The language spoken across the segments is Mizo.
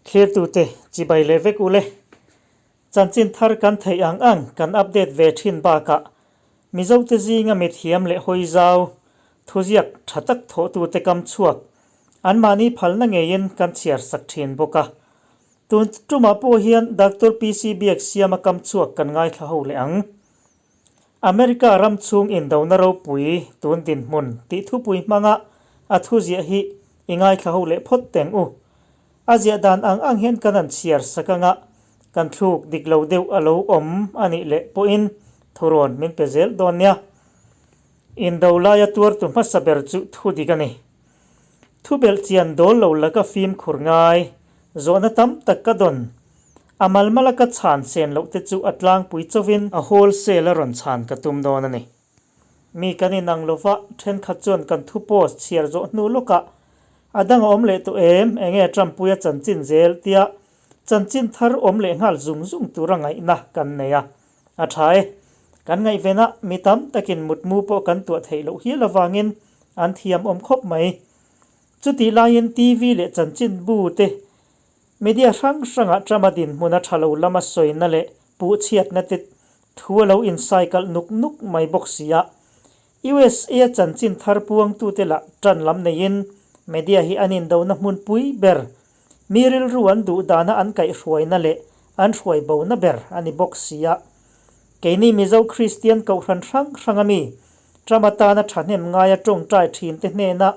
Thlirtute chibai leh vek ule. Chanchin thar kan theih ang ang kan update ve thin bakah Mizote zinga mithiam leh hawi zau, thuziak tha tak thawhtute kam chhuak anmahni phalna ngeiin kan chhiar sak thin bawk a. Tun tumah pawh hian Doctor PC Biaksiama kam chhuak kan ngaithla ho leh ang. America ram chhung indona ropui tun dinhmun tih thupui hmanga a thuziah hi i ngaithla ho leh phawt teng u. A ziah dan ang ang hian kan han chhiar sak anga kan thluk dik lo deuh a lo awm a nih leh pawhin thurawn min pe zel dawn nia. Indo laia tuartu hmasa ber chu thu dik a ni. Thubelh chian dawl lo laka fimkhur ngai, zawhna tam tak ka dawn. A malmala ka chhan sen loh te chu a tlangpui chauhin a wholesale a rawn chhan ka tum dawn a ni. Mi kan inang lova, thenkhat chuan kan thu post chhiar zawh hnu lawkah a dang a awm leh tawh em, enge Trumpuia chanchin zel tia chanchin thar awm leh nghal zung zung tura ngaihna kan nei a. A tha e. Kan ngaihven a, mi tam takin mutmu pawh kan tuah theih loh hial avangin an thiam awm khawp mai. Chutih laiin TV leh chanchinbu te, media hrang hrangah Trump-a dinhmun a tha lo lama sawina leh puhchhiatna te thu a lo insaikalh nuk nuk mai bawk si a. USA chanchin thar puangtute lah tan lam neiin media hi an indona hmunpui ber, mi rilru an duh dana an kaihhruaina leh an hruai bona ber a ni bawk si a. Keini Mizo Kristian kohhran hrang hrang ami, Trump atana thahnem ngaia tawngtai thinte hnena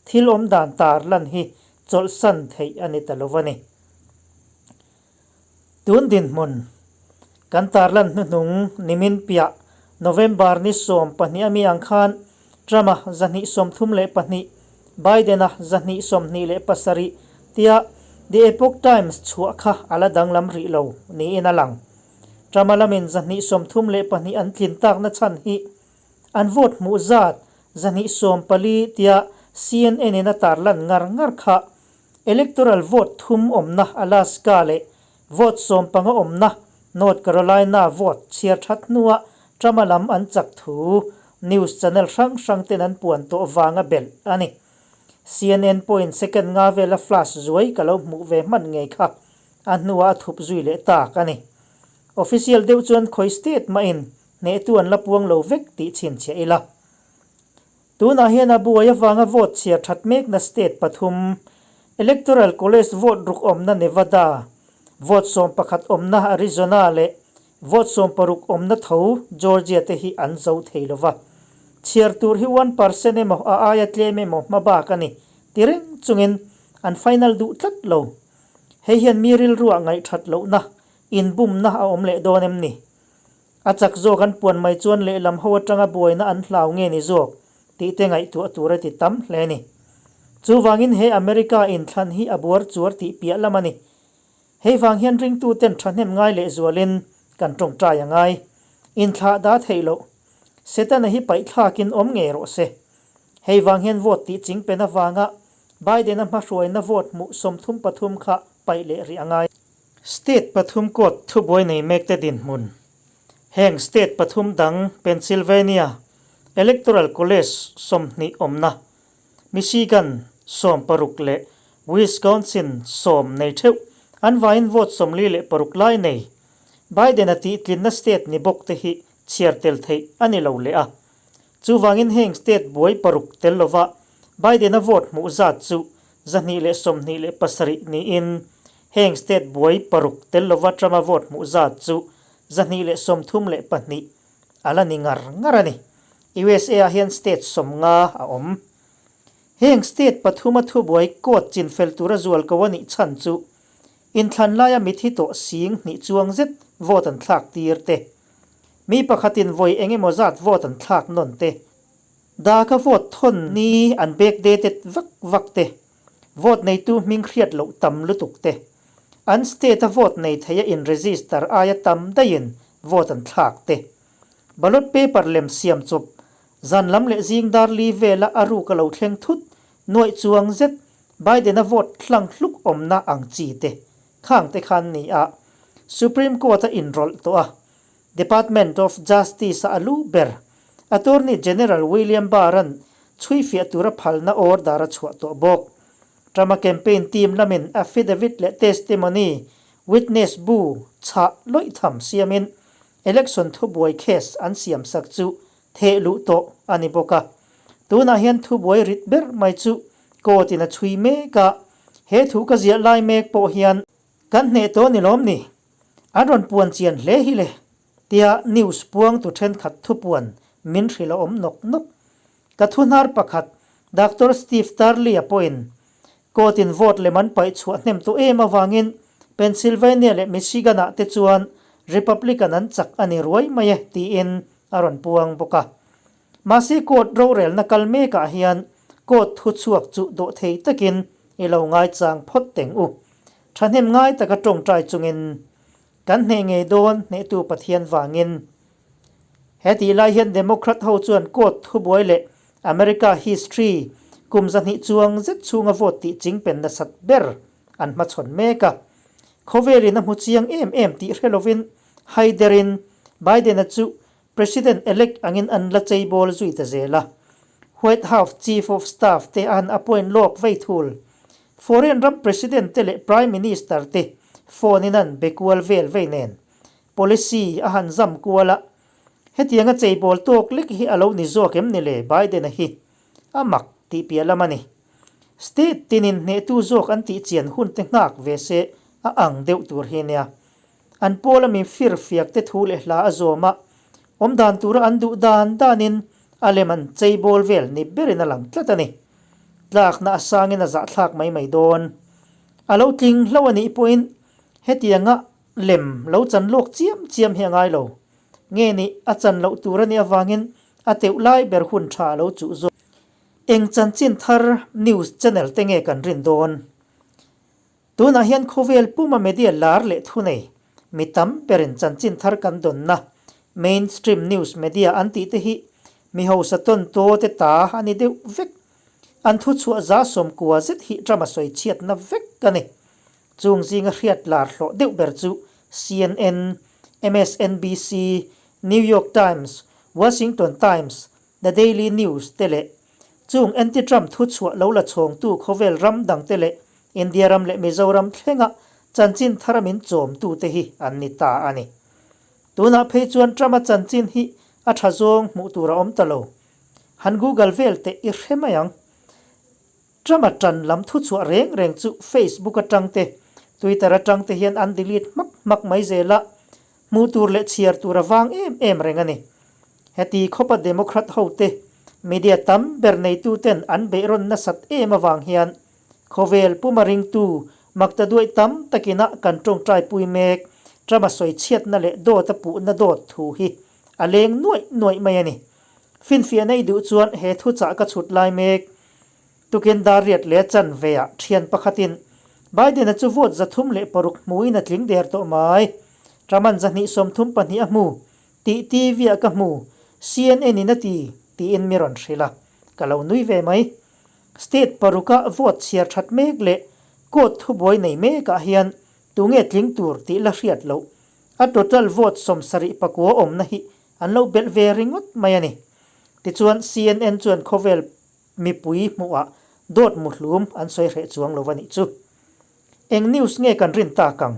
thil awm dan tar lan hi chawlhsan theih a ni ta lo a ni. Tun dinhmun kan tarlan hnuhnung nimin piah November ni 12 ami ang khan Trump-a 232, Biden-a 227 tia The Epoch Times chhuah kha a la danglam rih lo niin a lang. Trump-a lamin 232 an tlin takna chhan hi an vote hmuh zat 240 tia CNN-in a tarlan ngar ngar kha Electoral vote thum awmna Alaska leh vote 15 awmna North Carolina vote chhiar that hnuah Trump-a lam an chak thu news channel hrang hrang ten an puan tawh vanga belh a ni. CNN pawhin second nga vela flash zuai ka lo hmuh ve hman ngei kha a hnuah a thup zui leh tak a ni. Official deuh chuan khawi state mahin hnehtu an la puang lo vek tih chhinchhiah ila. Tunah hian a buai avanga vote chhiar that mekna state pathum, Electoral College vote ruk awmna Nevada, vote 11 awmna Arizona leh vote 16 awmna tho Georgia te hi an zo thei lo va. Chhiar tur hi 1% emaw a aia tlem emaw hma bak a ni ti reng chungin an final duh tlat lo. Hei hian mi rilruah ngaihthat lohna, inbumna a awm leh dawn em ni? A chak zawk an puan mai chuan lehlam ho atanga buaina an hlau nge ni zawk tih te ngaihtuah tur a ti tam hle a ni. Chuvangin he America inthlan hi a buar chuar tih piah lam a ni. Hei vang hian ringtuten thahnem ngai lehzualin kan tawngtai a ngai. Inthlah dah theih loh. Setana hi paihthlakin awm ngei rawh se. Hei vang hian vote tih chingpen avanga Biden-a hmahruaina vote hmuh 33 kha paih leh rih a ngai. State pathum court thubuai nei mekte dinhmun. Heng state pathum dang Pennsylvania, Electoral College 20 awmna, Michigan 16 leh Wisconsin 10 nei theuh an vaiin vote 46 lai nei. Biden-a tihtlinna state ni bawk te hi chhiar tel theih a ni lo leh a. Chuvangin heng state buai paruk tel lova Biden-a vote hmuh zat chu 227 niin heng state buai paruk tel lova Trump-a vote hmuh zat chu 232 a la ni ngar ngar a ni. USA-ah hian state 50 a awm. Heng state pathuma thubuai court chinfel tura zual ko a nih chhan chu inthlan laia mithi tawh sing hnih chuang zet vote an thlak tir te, mi pakhatin vawi eng emaw zat vote an thlak nawn te, Daka vote thawn ni an backdated vak vak te, vote neitu hming hriat loh tam lutuk te, an state a vote nei thei a in register aia tam daihin vote an thlak te, ballot paper lem siam chawp zan lam leh zing dar li vela a ruk a lo thleng thut nuaih chuang zet Biden-a vote hlang hluk awmna ang chi te khang te khan ni a Supreme Court a inrawlh tawh a, Department of Justice-a a lu ber, Attorney General William Barr-a'n chhuifiah tura phalna order a chhuah tawh bawk. Trump-a campaign team lamin affidavit leh testimony, witness bu, chhah lawih tham siamin election thubuai case an siamsak chu theh luh tawh a ni bawk a. Tunah hian thubuai rit ber mai chu court in a chhui mek a, he thu ka ziah lai mek pawh hian kan hneh tawh ni lawm ni? An rawn puan chian hle hi le tia news puangtu thenkhat thupuan min hrilh a awm nawk nawk. Ka thuhnar pakhat Doctor Steve Turley-a pawhin court in vote lem an paih chhuah hnem tawh em avangin Pennsylvania leh Michigan-ah te chuan Republican an chak a ni ruai mai e tiin a rawn puang bawk a. Mahse court rorelna kal mekah hian court thuchhuak chu dawhthei takin i lo ngaichang phawt teng u. Thahnem ngai taka tawngtai chungin kan hneh ngei dawn hnehtu Pathian vangin. He tih lai hian Democrat ho chuan court thubuai leh America history kum 200 chuang zet chhunga vote tih chingpen nasat ber an hmachhawn mek a. Khawvelin a hmu chiang em em tih hre lovin haiderin Biden-a chu President-elect angin an la cheibawl zui ta zel a. White House Chief of Staff te an appoint lawk vei thul. Foreign ram President te leh Prime Minister te phone in an be kual vel vei nen. Policy a han zam kual a. Hetianga cheibawl tawk lek hi a lo ni zawk em ni le Biden-a hi? A mak tih piah lam a ni. State tinin hnehtu zawk an tih chian hun te nghak ve se a ang deuh tur hi nia. An pawla min fir fiak te thu leh hla a zawm a, awm dan tura an duh dan danin a lem an chei bawl vel ni berin a lang tlat a ni. Tlakna a sangin a zahthlak mai mai dawn. A lo tling hlo a nih pawhin hetianga lem lo chan lawk chiam chiam hi a ngai lo. Nge nih a chan loh tur a nih avangin a teuh lai ber hun tha a lo chuh zawk. Eng chanchin thar news channel te nge kan rin dawn? Tunah hian khawvel puma media lar leh thunei mi tam berin chanchin thar kan dawnna mainstream news media an tih te hi mi hausa tawn taw te ta a ni deuh vek. An thuchhuah 90% zet hi Trump-a sawi chhiatna vek a ni. Chung zinga hriat lar hlawh deuh ber chu CNN, MSNBC, New York Times, Washington Times, The Daily News te leh Chung anti-Trump thuchhuah lo la chhawngtu khawvel ram dangte leh India ram leh Mizoram thlenga chanchin thara min chawmtute hi an ni ta a ni. Tunah phei chuan Trump-a chanchin hi a tha zawng hmuh tur a awm ta lo. Han Google vel teh i hre mai ang. Trump-a tan lam thuchhuah reng reng chu Facebook atang te, Twitter atang te hian an delete hmak hmak mai zel a, hmuh tur leh chhiar tur a vang em em reng a ni. Heti khawpa Democrat hote media tam ber neituten an beihrawn nasat em avang hian khawvel puma ringtu makta duai tam takina kan tawngtaipui mek Trump-a sawichhiatna leh dawt a puhna dawt thu hi a leng nuaih nuaih mai a ni. Finfiah nei duh chuan he thuchah ka chhut lai mek Tukin dar riat leh chanveah thian pakhatin Biden-a chu vote 306 hmuin a tling der tawh mai. Trump-a'n 232 a hmu Tih TV ah ka hmu, CNN in a ti, tiin mi rawn hrilh a, ka lo nui ve mai. State paruka vote chhiar that mek leh court thubuai nei mekah hian tunge tling tur tih la hriat loh. A total vote 79 awmna hi an lo belh ve ringawt mai a ni. Tichuan CNN chuan khawvel mipui hmuhah dawt muhlum an sawi hreh chuang lo a nih chu. Eng news nge kan rin tak ang?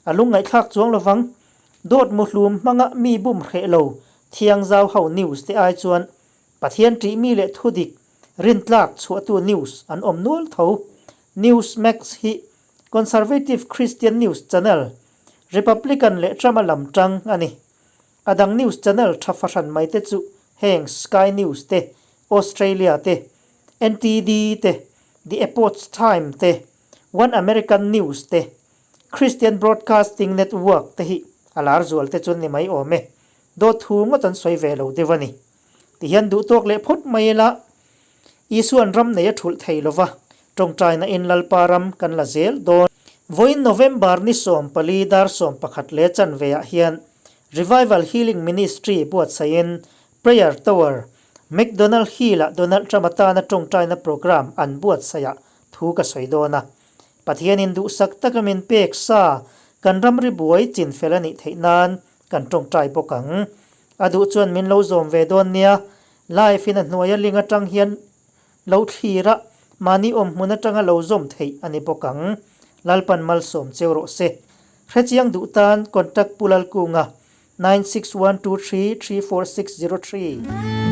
A lungngaihthlak chuang lovang. Dawt muhlum hmanga mi bum hreh lo thiang zau ho news te ai chuan Pathian ṭih mi leh thudik rintlak chhuahtu news an awm nual tho. Newsmax hi Conservative Christian news channel, Republican leh Trump-a lam ṭang a ni. A dang news channel ṭha fahran mai te chu heng Sky News te, Australia te, NTD te, The Epoch Time te, One American News te, Christian Broadcasting Network te hi a lar zual te chuan ni mai awm e. Dawt thu ngawt an sawi ve lo deuh a ni. Tihian duh tawk leh phawt mai ila, Isuan ram nei a thulh thei lova, tawngtaina in Lalpa ram kan la zel dawn. Vawiin November ni 14 dar 11 leh chanve ah hian Revival Healing Ministry buatsaihin Prayer Tower, McDonald Hill-ah Donald Trump atana tawngtaina program an buatsaihah thu ka sawi dawn a. Pathianin duhsak taka min pek sa kan ramri buai chin fel a nih theih nan kan tawngtai bawk ang. A duh chuan min lo zawm ve dawn nia, live in a hnuaia link atang hian lo thlir a, Mahni awm hmun atanga lo zawm theih a ni bawk ang. Lalpan malsawm cheu rawh se. Hrechiang duh tan contact Pu Lalkunga, 9612334603.